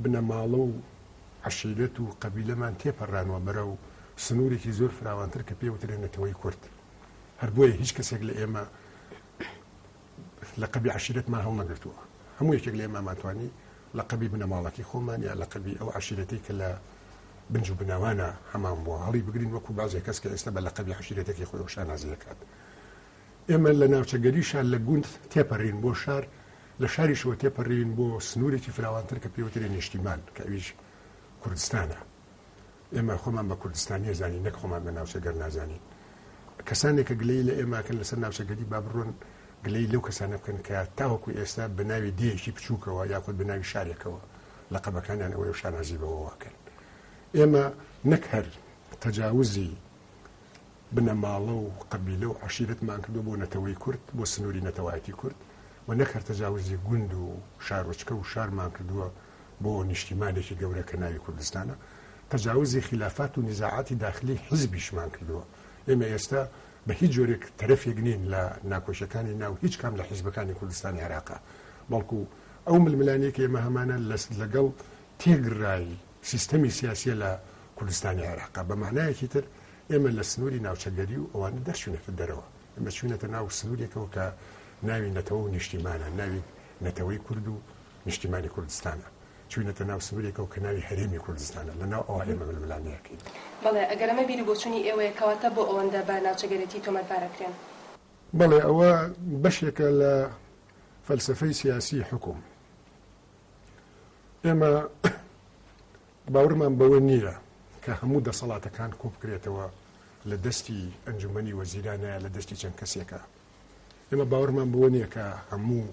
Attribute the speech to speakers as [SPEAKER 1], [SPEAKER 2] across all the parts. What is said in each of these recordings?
[SPEAKER 1] بنەماڵە و عەشیرەت و قەبیلەمان تێپەرانوە بەرەو سنوورێکی زۆر فراوانتر کە پێی وترێ نەتەوەی کورد. هەر بۆیە هیچ کەسێک لە ئێمە لەقەبی عەشیرەتمان هەڵنەگرتووە. هەموو یەکێک لە ئێمەمان توانی لەقەبی بنەماڵەکەی خۆمان یا لەقەبی ئەو عەشیرەتەی کە لە بنج و بناوانە هەمان بووە هەڵی بگرین وەکو بەعزێ کەس کە ئێستا بە لەقەبی عەشیرەتەکەی خۆیەوە شانازی دەکات. ئێمە لە ناوچەگەریشا لە گوند تێپەرین بۆ شار، لە شاریشەوە تێپەرین بۆ سنوورێکی فراوانتر کە پێی وترێ نیشتیمان کە ئەویش کوردستانە. ئێمە خۆمان بە کوردستانی ئەزانین نەک خۆمان بە ناوچەگەر نازانین. کەسانێک کە گلەیی لە ئێمە ئەکەن لەسەر ناوچەگەری با بڕۆن گلەیی لەو کەسانە بکەن کە تاوەکو ئێستا بە ناوی دێیەکی بچووکەوە یاخود بە ناوی شارێکەوە لەقەبەکانیان ئەوەیە و شانازی بەوەوە ئەکەن. ئێمە نەک هەر تەجاوزی بنەماڵە و قەبیلە و عەشیرەتمان کردووە بۆ نەتەوەی کورد، بۆ سنووری نەتەوایەتی کورد و نەک هەر تەجاوزی گوند و شارۆچکە و شارمان کردووە بۆ نیشتیمانێکی گەورە کە ناوی کوردستانە، تەجاوزی خیلافات و نیزاعاتی داخلی حیزبیشمان کردووە. ئێمە ئێستا بە هیچ جۆرێک تەرەفێک نین لە ناکۆکیەکانی ناو هیچ کام لە حیزبەکانی کوردستانی عێراقا، بەڵکو ئەو ململانێیە کە ئێمە هەمانە لەگەڵ تێگرای سیستەمی سیاسیە لە کوردستانی عێراقا. بە مانایەکی تر ئێمە لە سنووری ناوچەگەری و ئەوانە دەرچووینەتە دەرەوە. ئێمە چووینەتە ناو سنوورێکەوە کە ناوی نەتەوە و نیشتیمانە، ناوی نەتەوەی کورد و نیشتیمانی کوردستانە. چووینەتە ناو سنوورێکەوە کە ناوی هەرێمی کوردستانە. لە ناو ئەوە ئێمە ململانێ ئەکەین.
[SPEAKER 2] بەڵێ، ئەگەر ئەمە بیر و بۆچوونی ئێوەیە، کەواتە بۆ ئەوەندە بە ناوچەگەرێتی تۆمەتبار ئەکرێن؟
[SPEAKER 1] بەڵێ، ئەوە بەشێکە لە فەلسەفەی سیاسیی حوکم. ئێمە باوەڕمان بەوە نییە کە هەموو دەسەڵاتەکان کۆبکرێتەوە لە دەستی ئەنجومەنی وەزیرانە یا لە دەستی چەند کەسێکە. ئێمە باوەڕمان بەوە نییە کە هەموو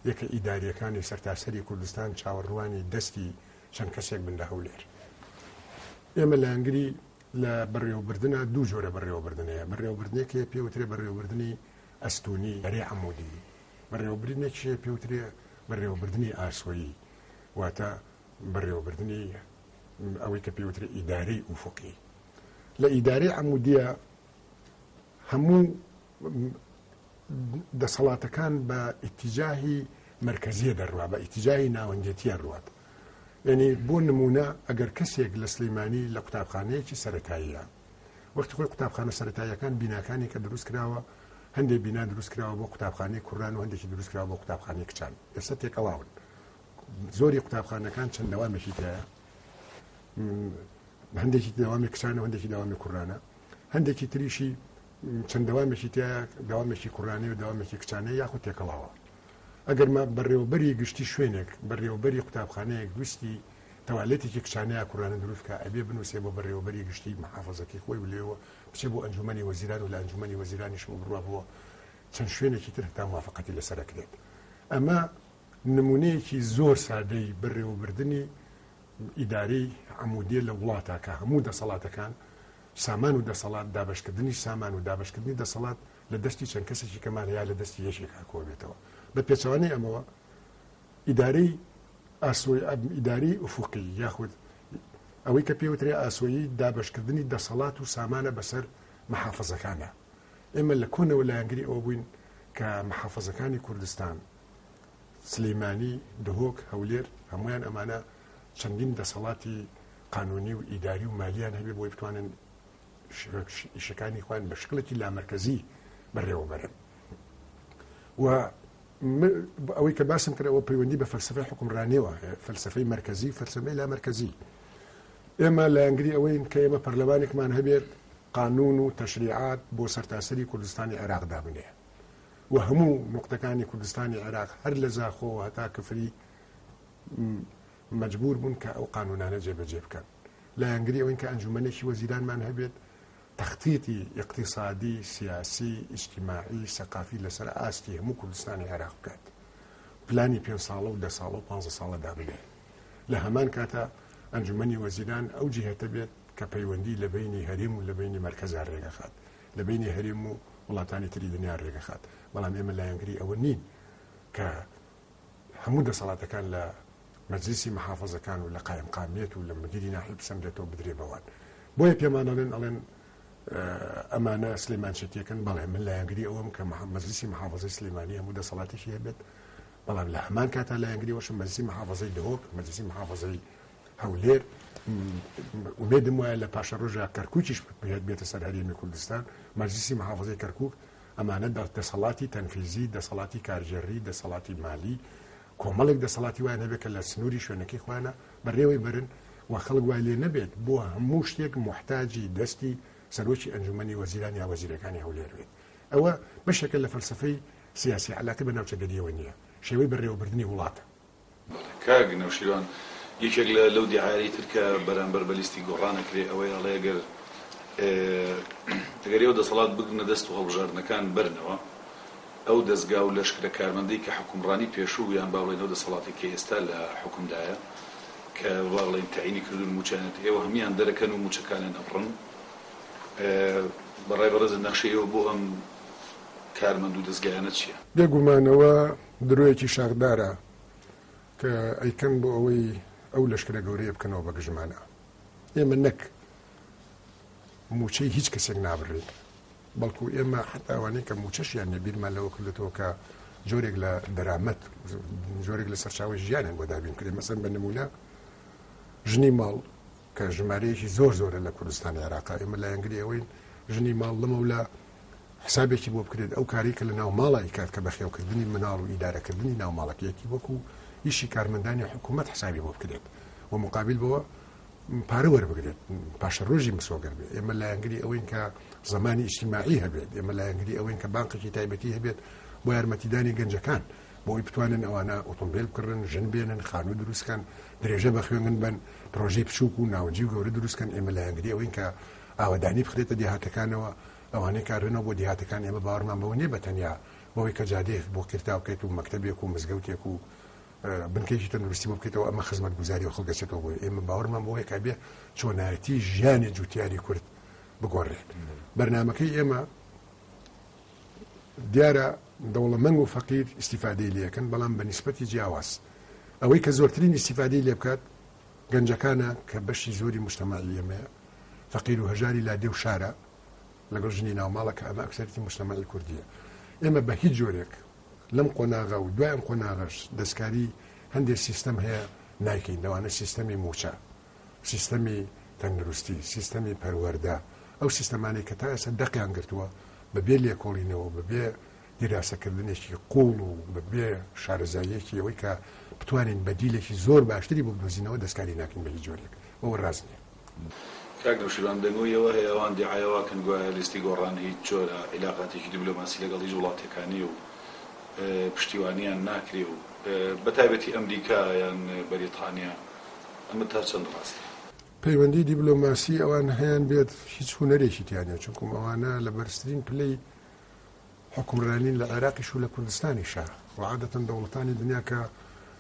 [SPEAKER 1] یەکە ئیدارییەکانی سەرتاسەری کوردستان چاوەڕوانی دەستی چەند کەسێک بن لە هەولێر. ئێمە لایەنگری لە بەڕێوەبردنە دوو جۆرە بەڕێوەبردن هەیە. بەڕێوەبردنێک هەیە پێی وترێ بەڕێوەبردنی ئەستوونی، بەرەی عەمودی. بەڕێوەبردنێکیش هەیە پێی وترێ بەڕێوەبردنی ئاسۆیی، واتە بەڕێوەبردنی ئەوەی کە پێی وترێ ئیدارەی ئوفقی. لە ئیدارەی عەمودیە هەموو دەسەڵاتەکان بە ئیتیجاهی مەرکەزیە دەڕوا، بە ئیتیجاهی ناوەندێتیە ڕوات. یعنی بۆ نمونە ئەگەر کەسێک لە سلیمانی لە قوتابخانەیەکی سەرەتاییە، وەختی خۆی قوتابخانە سەرەتاییەکان بیناکانی کە دروست کراوە، هەندێک بینا دروست کراوە بۆ قوتابخانەی کوڕان و هەندێکی دروست کراوە بۆ قوتابخانەی کچان. ئێستا تێکەڵاون. زۆری قوتابخانەکان چەند دەوامێکی تایە، هەندێکی دەوامی کچانە و هەندێکی دەوامی کوڕانە، هەندێکی تریشی چەند دەوامێکی تایە، دەوامێکی کوڕانەیە و دەوامێکی کچانەیە یاخود تێکەڵاوە. ئەگەر بەڕێوەبەری گشتی شوێنێک، بەڕێوەبەری قوتابخانەیەک ویستی تەوالێتێکی کچانە یا کوڕانە دروست بکا، ئەبێ بنووسێ بۆ بەڕێوەبەری گشتی محافەزەکەی خۆی و لێوە بچێ بۆ ئەنجوومەنی وەزیران و لە ئەنجوومەنی وەزیرانیشەوە بڕوا بۆ چەند شوێنێکی تر هەتا موافەقەتی لەسەر ئەکرێت. ئەمە نموونەیەکی زۆر سادەی بەڕێوەبردنی ئیدارەی عەمودیە لە وڵاتە کە هەموو دەسەڵاتەکان، سامان و دەسەڵات، دابەشکردنی سامان و دابەشکردنی دەسەڵات لە دەستی چەند کەسێکی کەمان یا لە دەستی یەکێکا کۆبێتەوە. بە پێچەوانەی ئەمەوە ئیدارەی ئاسۆی ئیدارەی ئوفوقی یاخود ئەوەی کە پێوترێ ئاسۆیی دابەشکردنی دەسەڵات و سامانە بەسەر محافزەکانە. ئێمە لە کۆنەوە لایەنگری ئەوە بووین کە محافزەکانی کوردستان، سلیمانی، دهۆک، هەولێر، هەموویان ئەمانە چەندین دەسەڵاتی قانونی و ئیداری و مالیان هەبێ بۆی بتوانن ئیشەکانی خۆیان بە شکڵێکی لامەرکەزی بەڕێوە بەرن. و ئەوەی کە باسم کرد ئەوە پەیوەندی بە فەلسفەی حوکمڕانیەوە هەیە، فەلسفەی مەرکەزی و فەلسفەی لامەرکەزی. ئێمە لایەنگری ئەوەین کە ئێمە پەرلەمانێکمان هەبێت قانون و تەشریعات بۆ سەرتاسەری کوردستانی عێراق دابنێ و هەموو نوقتەکانی کوردستانی عێراق هەر لە زاخۆوە هەتا کفری مەجبور بوون کە ئەو قانونانە جێبەجێ بکەن. لایەنگری ئەوەین کە ئەنجومەنێکی وەزیرانمان هەبێت تەختیتی ئیقتیسادی، سیاسی، ئیجتیماعی، سەقافی لەسەر ئاستی هەموو کوردستانی عێراق بکات. پلانی پێنج ساڵە و دە ساڵە و پانزە ساڵە دابنێ. لە هەمان کاتا ئەنجومەنی وەزیران ئەو جیهەتە بێت کە پەیوەندی لە بەینی هەرێم و لە بەینی مەرکەزا رێگەخات. لە بەینی هەرێم و وڵاتانی تری دنیا رێگەخات. بەڵام ئێمە لایەنگری ئەوە نین کە هەموو دەسەڵاتەکان لە مەجلیسی محافەزەکان و لە قایمقامیەت و لە مدیری ناحیە بسەندرێتەوە بدرێ بەوان. بۆیە پێمان ئەڵێن ئەڵێن ئەمانە سلێمانچێتیەکەن. بەڵێ من لایەنگری ئەوەم کە مەجلیسی محافەزەی سلێمانی هەموو دەسەڵاتێکی هەبێت. بەڵام لە هەمان کاتا لایەنگری ئەوەشم مەجلسی محافەزەی دهۆک، مەجلسی محافەزەی هەولێر، ئومێدم وایە لە پاشەڕۆژا کەرکوکیش بێتە سەر هەرێمی کوردستان، مەجلسی محافەزەی کەرکوک، ئەمانە دەسەڵاتی تەنفیزی، دەسەڵاتی کارگێڕی، دەسەڵاتی مالی، کۆمەڵێک دەسەڵاتی وایان هەبێت کە لە سنووری شوێنەکەی خۆیانە بەڕێوەی بەرن و خەڵک وای لێ نەبێت بۆ هەموو شتێک موحتاجی دەستی سەرۆکی ئەنجومەنی وەزیران یا وەزیرەکانی هەولێر بێت. ئەوە بەشێکە لە فەلسەفەی سیاسی، عەلاقەی بە ناوچەگەرییەوە نییە، شێوەی بەڕێوەبردنی وڵاتە.
[SPEAKER 3] بەڵێ کاک نەوشیروان یەکێک لە لەو دیعایەی تر کە بەرامبەر بە لیستی گۆڕان ئەکرێ ئەوەیە ئەڵێ ئەگەر ئەگەر ئێوە دەسەڵات بگرنە دەست و هەڵبژاردنەکان بەرنەوە ئەو دەزگا و لەشکرە کارمەندەی کە حوکمڕانی پێشوو یان با بڵێین ئەو دەسەڵاتەی کە ئێستا لە حوکمدایە کە با بڵێین تەعینی کردوون مووچەیان ئێوە هەموویان دەرەکەن و مووچەکانیان ئەبڕن بە ڕای بەڕێزت نەخشەی ئێوە بۆ ئەم کارمەند و دەزگایانە چییە؟
[SPEAKER 1] بێگومان ئەوە درۆیەکی شاخدارە کە ئەیکەن بۆ ئەوەی ئەو لەشکرە گەورەیە بکەنەوە بە گژمانە. ئێمە نەک مووچەی هیچ کەسێک نابڕین، بەڵکو ئێمە حەتا ئەوانەی کە مووچەشیان نیە بیرمان لەوە کردێتەوە کە جۆرێک لە دەرامەت، جۆرێک لە سەرچاوەی ژیانیان بۆ دابین بکرێت. مەسەن بە نموونە ژنی ماڵ کە ژمارەیەکی زۆر زۆرە لە کوردستانی عێراقا، ئێمە لایەنگری ئەوەین ژنی ماڵ لەمەولا حسابێکی بۆ بکرێت ئەو کارەی کە لە ناو ماڵا ئیکات کە بەخێوکردنی مناڵ و ئیدارەکردنی ناو ماڵەکەیەتی وەکو ئیشی کارمەندانی حکوومەت حسابی بۆ بکرێت و مقابل بەوە پارە وەربگرێت پاشەڕۆژی مسۆگەر بێت. ئێمە لایەنگری ئەوەین کە زمانی ئیجتیماعی هەبێت، ئێمە لایەنگری ئەوەین کە بانقێکی تایبەتی هەبێت بۆ یارمەتیدانی گەنجەکان بۆ ئەوەی بتوانن ئەوانە ئۆتۆمبیل بکڕن، ژن بێنن، خانوو دروست کەن، درێژە بە خوێندن بەن، پرۆژەی بچووک و ناونجی و گەورە دروست کەن. ئێمە لایەنگری ئەوەین کە ئاوەدانی بخرێتە دێهاتەکانەوە، ئەوانەی کارەنەوە بۆ دێهاتەکان ئێمە باوەڕمان بەوە نییە بە تەنیا بەوەی کە جادەیەک بۆ قیرتاو بکەیت و مەکتەبێک و مزگەوتێک و بنکەیەکی تەندروستی بۆ بکەیتەوە ئەمە خزمەتگوزاری و خەڵک دەچێتەوە بۆی. ئێمە باوەڕمان بەوەیە کە ئەبێ چۆنایەتی ژیانی جوتیاری کورد بگۆڕێت. بەرنامەکەی ئێمە دیارە دەوڵەمەند و فەقیر ئیستیفادەی لێکەن، بەڵام بە نیسبەتی جیاواز. ئەوەی کە زۆرترین ئیستیفادەی لێ بکات گەنجەکانە کە بەشی زۆری موجتەمەعی ئێمەیە، فەقیر و هەژاری لادێ و شارە لەگەڵ ژنی ناوماڵە کە ئەمە ئەکسەرەتی موجتەمەعی کوردییە. ئێمە بە هیچ جۆرێک لەم قۆناغە و دوای ئەم قۆناغەش دەستکاری هەندێک سیستەم هەیە نایکەین، لەوانە سیستەمی مووچە، سیستەمی تەندروستی، سیستەمی پەروەردە، ئەو سیستەمانەی کە تا ئێستا دەقیان گرتووە بە بێ لێکۆڵینەوە، بە بێ دیراسەکردنێکی قووڵ و بە بێ شارەزاییەکی ئەوەی کە بتوانین بەدیلێکی زۆر باشتری بۆ بدۆزینەوە دەستکاری ناکەین بە هیچ جۆرێک. ئەوە ڕاست نییە.
[SPEAKER 3] کاک نەوشیروان دەنگۆی ئەوە هەیە ئەوان دیعای ئەوە ئەکەن گوایە لیستی گۆڕان هیچ جۆرە عیلاقاتێکی دیبلۆماسی لەگەڵ هیچ وڵاتێکا نیە و پشتیوانیان ناکرێ و بەتایبەتی ئەمریکا یان بەریتانیا ئەمە تا چەند ڕاستە؟
[SPEAKER 1] پەیوەندی دیبلۆماسی ئەوان هەیان بێت هیچ هونەرێکی تیا نیە چونکوم ئەوانە لە بەرزترین پلەی حوکمرانین لە عێراقیش و لە کوردستانیشا و عادەتەن دەوڵەتانی دنیا کە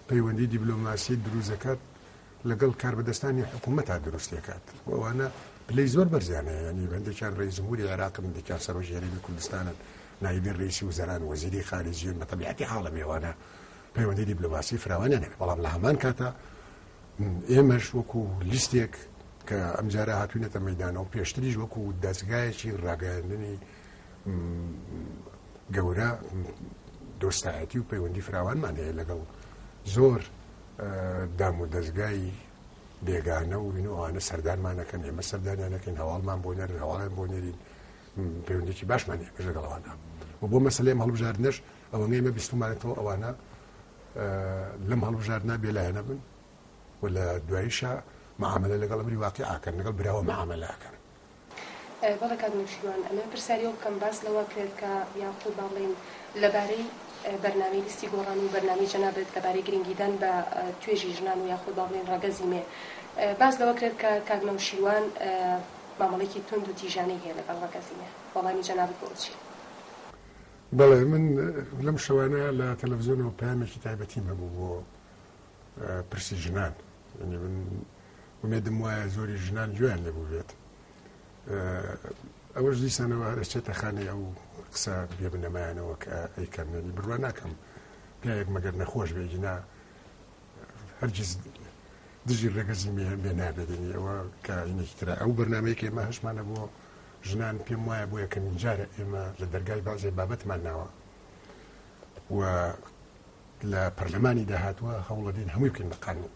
[SPEAKER 1] پەیوەندی دیبلۆماسی دروست دەکات لەگەڵ کاربەدەستانی حکوومەتا دروستی ئەکات و ئەوانە پلەی زۆر بەرزیان هەیە یانی هەندێکیان ڕئیس جمهوری عێراقن هەندێکیان سەرۆکی هەرێمی کوردستانن نایبی ڕئیسی وزەران وەزیری خارجیەن بە تەبیعەتی حاڵە بێ ئەوانە پەیوەندی دیبلۆماسی فراوانیان هەبێ بەڵام لە هەمان کاتا ئێمەش وەکو لیستێک کە ئەمجارە هاتوینەتە مەدانەوە پێشتریش وەکو دەزگایەکی ڕاگەیاندنی گەورە دۆستایەتی و پەیوەندی فراوانمان هەیە لەگەڵ زۆر دام و دەزگای بێگانە و وین و ئەوانە سەردانمان ئەکەن، ئێمە سەردانیان ئەکەین، هەواڵمان بۆ نێرن، هەواڵیان بۆ نێرین، پەیوەندیی باشمان هەیە ئێمەش لەگەڵ ئەوانە. و بۆ مەسەلەی ئەم هەڵبژاردنەش ئەوەنگە ئێمە بیستوومانەتەوە ئەوانە لەم هەڵبژاردنە بێلایەنە بن و لە دواییشا معامەلە لەگەڵ ئەمری واقیع ئەکەن، لەگەڵ براوە معامەلە ئەکەن.
[SPEAKER 2] بەڵێ کاک نەوشیروان ئەمەوێ پرسیاری ئەوە بکەم باس لەوە کرێت کە یاخود با بڵێین لەبارەی بەرنامەی لیستی گۆڕان و بەرنامەی جەنابت لەبارەی گرنگیدان بە توێژی ژنان و یاخود با بڵێین ڕەگەزی مێ باس لەوە کرێت کە کاک نەوشیروان مامەڵەیەکی توند و تیژانەی هەیە لەگەڵ ڕەگەزی مێ وەڵامی جەنابت بۆ ئەو چییە؟
[SPEAKER 1] بەڵێ من لەم شەوانە لە تەلەفزیۆنەوە پەیامێکی تایبەتیم هەبوو بۆ پرسی ژنان یعنی من ئومێدم وایە زۆری ژنان گوێیان لێ بووبێت. ئەوەش دیسانەوە هەر ئەچێتە خانەی ئەو قسە بێ بنەمایانەوە کە ئەیکەن. یعنی بڕوا ناکەم پیاوێک مەگەر نەخۆش بێ ئینا هەرگیز دژی ڕەگەزی مێ بێ نابێت. یعنی ئەوە کە ئینێکی ترە. ئەو بەرنامەیە کە ئێمە هەشمانە بۆ ژنان پێم وایە بۆ یەکەمین جارە ئێمە لە دەرگای بەعزێ بابەتمان ناوە و لە پەرلەمانی داهاتووە هەوڵەدەین هەمووی بکەین بە قانون.